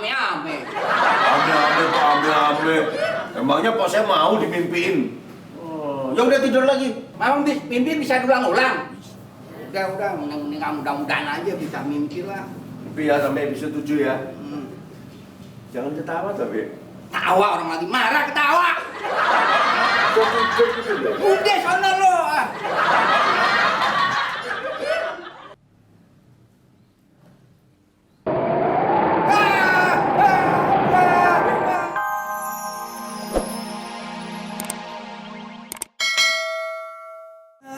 ame-ame. Ame-ame kok ame-ame. Emangnya Pak saya mau dimimpiin? Ya udah tidur lagi. Memang mimpi bisa diulang-ulang. Udah, mending mudah-mudahan aja bisa mimpi lah. Mimpi ya sampai episode 7 ya. Jangan ketawa tapi. Tawa orang lagi marah ketawa. Kok tidur gitu deh? Udah sana lo.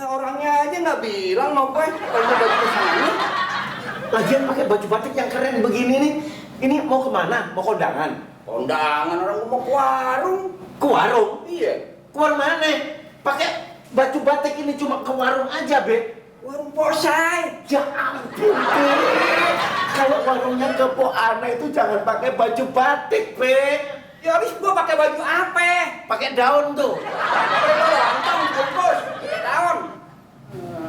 Orangnya aja nggak bilang mau gue kalau baju kesana. Lagian pakai baju batik yang keren begini nih. Ini mau kemana? Mau kondangan? Kondangan orang mau ke warung. Ke warung? Iya. Ke warung mana? Pakai baju batik ini cuma ke warung aja, Be. Warung Posai. Ya ampun, Be. Kalau warungnya ke Po Ana itu jangan pakai baju batik, Be. Ya habis gua pakai baju apa? Pakai daun tuh. Pakai lontong bungkus, pakai daun.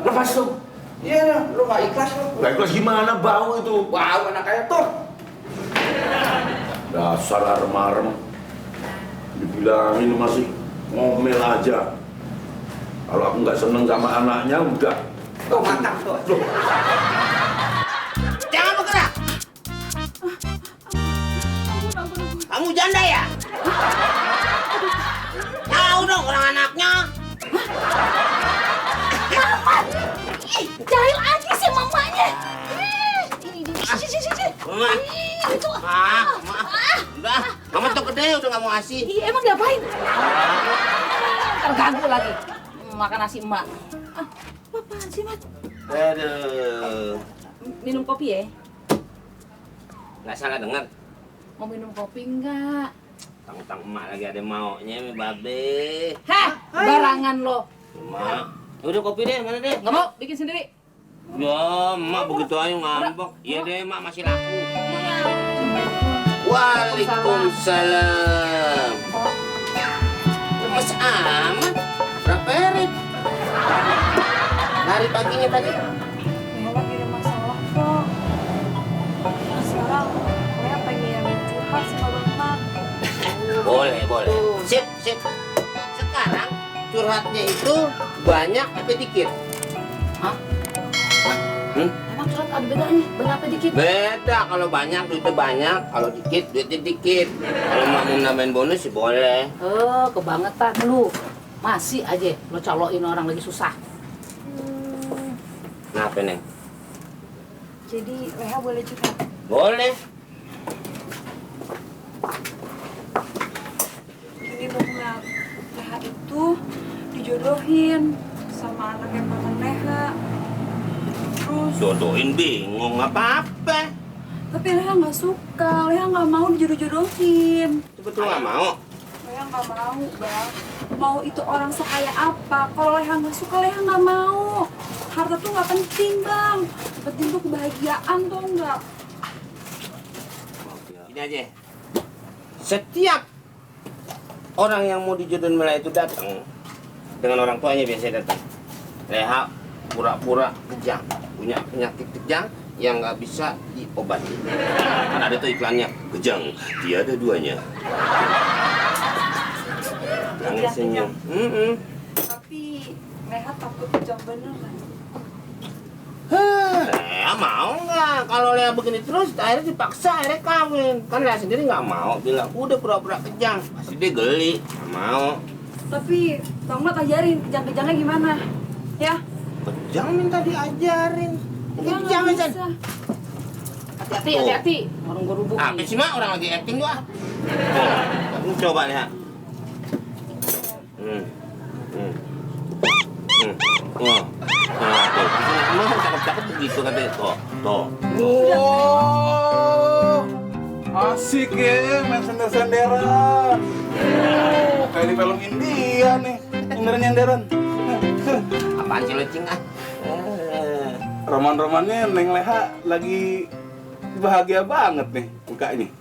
Lepas tuh. Iya, lu nggak ikhlas lu. Nggak ikhlas gimana bau itu? Bau enak kayak tuh. Dasar arem-arem. Dibilangin masih ngomel aja. Kalau aku nggak seneng sama anaknya udah. Tuh matang tuh. Loh. Jangan bergerak. Kamu janda ya? Tahu dong orang anaknya. Jahil aja sih mamanya. Ini dia. Sini. Itu. Udah. Mama tuh gede udah nggak mau ngasih. Iya, emang diapain? Terganggu lagi. Makan nasi emak. Apaan sih, Mat? Aduh, Minum kopi ya? nggak salah dengar. Mau minum kopi enggak? Tang-tang emak lagi ada maunya, mi babe. Heh, barangan lo. Emak, udah kopi deh, mana deh? Nggak mau, bikin sendiri. Ya, emak begitu aja ngambek. Iya deh, emak masih laku. Waalaikumsalam. Lemes amat. Berapa hari? Lari paginya tadi. Ya lagi ada masalah kok. Sekarang Lea pengen curhat sama Bapak. Boleh. Sip. Sekarang curhatnya itu banyak tapi dikit. Hah? Hmm? Emang curhat ada bedanya? Banyak apa dikit? Beda, kalau banyak duitnya banyak, kalau dikit duitnya dikit. Kalau mau nambahin bonus sih boleh. Kebangetan lu. Masih aja lo colokin orang lagi susah. Kenapa, Neng? Jadi Lea boleh curhat. Boleh. Gini dong Nat, Lea itu dijodohin sama anaknya paman Lea. Terus, Jodohin bingung apa-apa. tapi Lea nggak suka, Lea nggak mau dijodoh-jodohin. Betul nggak mau. Lea nggak mau, Bang. Mau itu orang sekaya apa? Kalau Lea nggak suka, Lea nggak mau. Harta tuh nggak penting, Bang. Penting tuh kebahagiaan tuh enggak. Gini aja. Setiap orang yang mau dijodohin Lea itu datang dengan orang tuanya biasanya datang. Lea pura-pura kejang, punya penyakit kejang yang nggak bisa diobati. Kan ada tuh iklannya, kejang tiada duanya. Jangan senyum. Tapi Lea takut kejam beneran. Lea mau nggak? Kalau Lea begini terus, akhirnya dipaksa, akhirnya kawin. Kan Lea sendiri nggak mau, bilang udah pura-pura kejang. Pasti dia geli, nggak mau. Tapi Bang Mat ajarin kejang-kejangnya gimana? Ya? Kejang minta diajarin. Dia Kejang nggak aja. bisa. Hati-hati. Orang gue rubuk Apa nih. sih mak, orang lagi acting gua. Kamu coba lihat. Wah. Nah, tuh. Emang cakep-cakep begitu katanya. Tuh. Oh, asik ya main sender-senderan. Kayak di film India nih, nyender-nyenderan. Apaan sih lo cing ah? Roman-romannya Neng Leha lagi bahagia banget nih mukanya.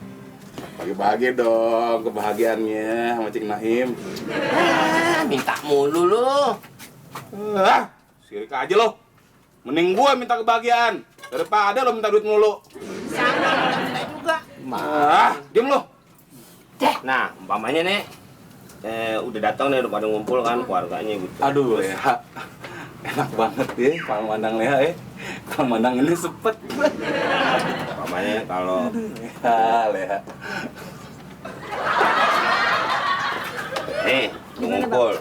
Bagi-bagi dong kebahagiaannya sama Cing Nahim. Minta mulu lu. Sirik aja lo. Mending gua minta kebahagiaan daripada lo minta duit mulu. Sama minta juga. Diam lo. Nah, umpamanya nih, udah datang nih, udah pada ngumpul kan keluarganya gitu. Aduh, Leha. Enak banget ya, kalau mandang Leha ya. Kalau mandang ini sepet. Umpamanya kalau Leha. nih ngumpul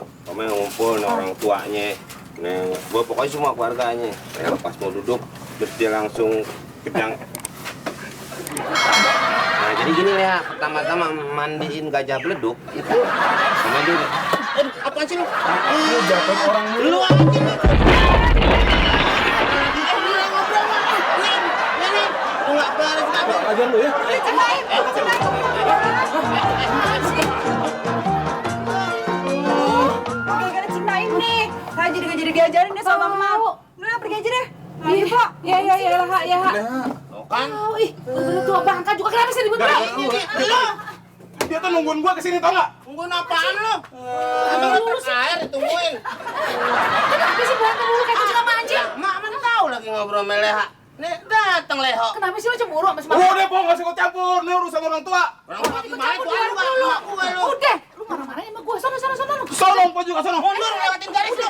nih orang tuanya, nih gua pokoknya semua keluarganya. Pas mau duduk, terus dia langsung kenyang. Nah jadi gini ya, pertama-tama mandiin gajah beleduk itu sama dulu. Apaan sih lu? Lu jatuh orang Lu aja. Enggak beres banget. aja lu ya. Gara-gara Cik Naim nih. Saya jadi gak jadi diajarin deh sama Mama. Udah pergi aja deh. Ayo Pak. Ya. Kan? Ih, bener tua bangka juga kenapa sih ribut banget? Dia tuh nungguin gua kesini tau nggak? Tungguin apaan lu? Emang lurus air ditungguin. Kenapa sih berantem mulu kayak kucing sama anjing? Mak mana tahu lagi ngobrol sama Leha. Nih datang Leho. Kenapa sih lo cemburu sama si Mama? Udah, Po, nggak usah ikut campur. Ini urusan orang tua. Orang tua gimana tuh? Lu. Udah, lu marah-marahin sama gue. Sono lu. Sono, Po juga sono. Mundur lewatin garis lu.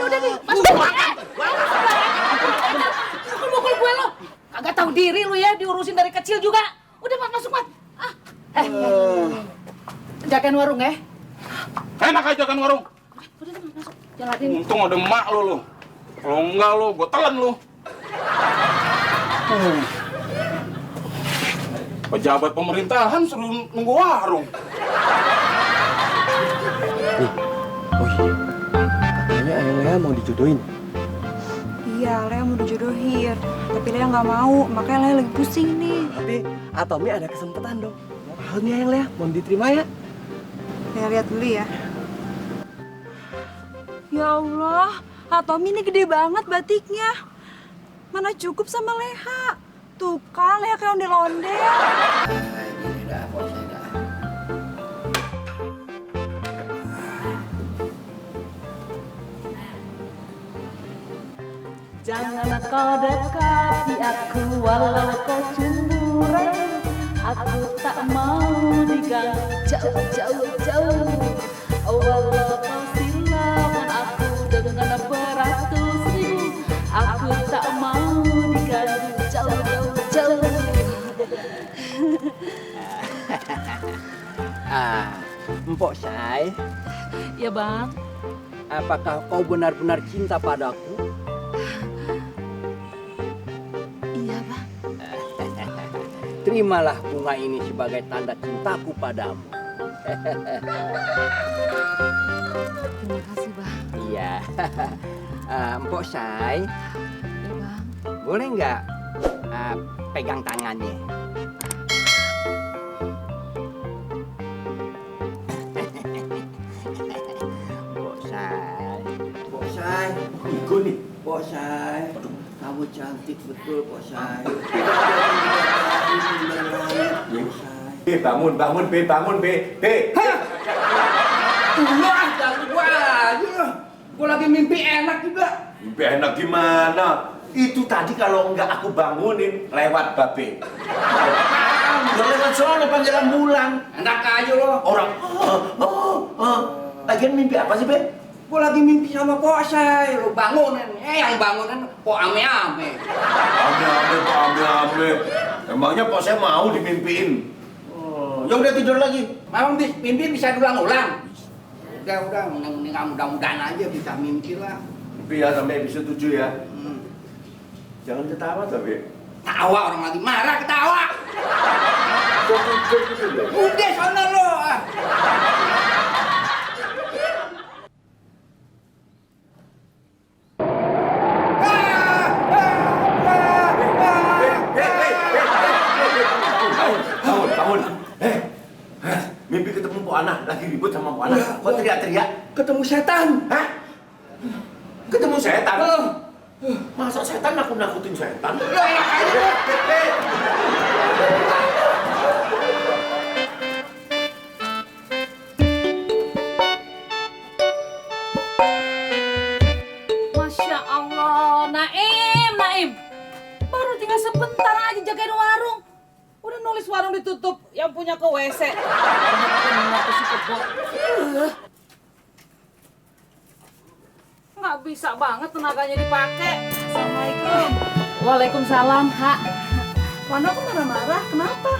Udah nih. Masuk mukul gue lo. Kagak tahu diri lu ya, diurusin dari kecil juga. Udah masuk. Jagain warung ya. Enak aja kan warung. Udah masuk. Jalanin. Untung ada emak lu. Kalau enggak lu, gua telan lu. Pejabat pemerintahan suruh nunggu warung. Oh iya, katanya Ayang Lea mau dijodohin. Iya, Lea mau dijodohin. Tapi Lea nggak mau, makanya Lea lagi pusing nih. Tapi Atomi ada kesempatan dong. Mahal nih Ayang Lea, mau diterima ya? Lea lihat dulu ya. Ya Allah, Atomi ini gede banget batiknya. Mana cukup sama Leha. Tuh kan, Leha kayak ondel-ondel. Ini dah, bos saya dah. Jangan kau dekati aku walau kau cemburu. Aku tak mau diganggu jauh. Walau kau silaman aku dengan beratus ribu. Aku tak mau diganggu jauh. Mpok Say, Ya bang, apakah kau benar-benar cinta padaku? iya bang. Terimalah bunga ini sebagai tanda cintaku padamu. Terima kasih bang. Iya. Mpok Say, Ya bang. boleh nggak pegang tangannya? Bosai, Iku nih. Bosai, kamu cantik betul Bosai. Bangun, Be. Ulah, ganggu gua aja. Gua lagi mimpi enak juga. Mimpi enak gimana? Itu tadi kalau enggak aku bangunin lewat Babe. Udah lewat sono panggil ambulan. Enak aja lo. Orang lagian mimpi apa sih, Be? Gua lagi mimpi sama Bosai. Lo bangunin. Yang bangunin kok ame-ame. Ame. Emangnya Pak saya mau dimimpiin? Ya udah tidur lagi. Memang mimpi bisa diulang-ulang. Udah, mudah-mudahan aja bisa mimpi lah. Mimpi ya sampai episode 7 ya. Jangan ketawa tapi. Tawa orang lagi marah ketawa. Udah sana lo. Bangun. Mimpi ketemu Po Ana, lagi ribut sama Po Ana. Kok teriak-teriak? Ketemu setan. Hah? Ketemu setan? Masa setan nakut-nakutin setan? Masya Allah, Naim. Baru tinggal sebentar aja jagain warung. tulis warung ditutup, yang punya ke WC. Nggak bisa banget tenaganya dipakai. Assalamualaikum. Waalaikumsalam, Hak. Wanda kok marah-marah? Kenapa?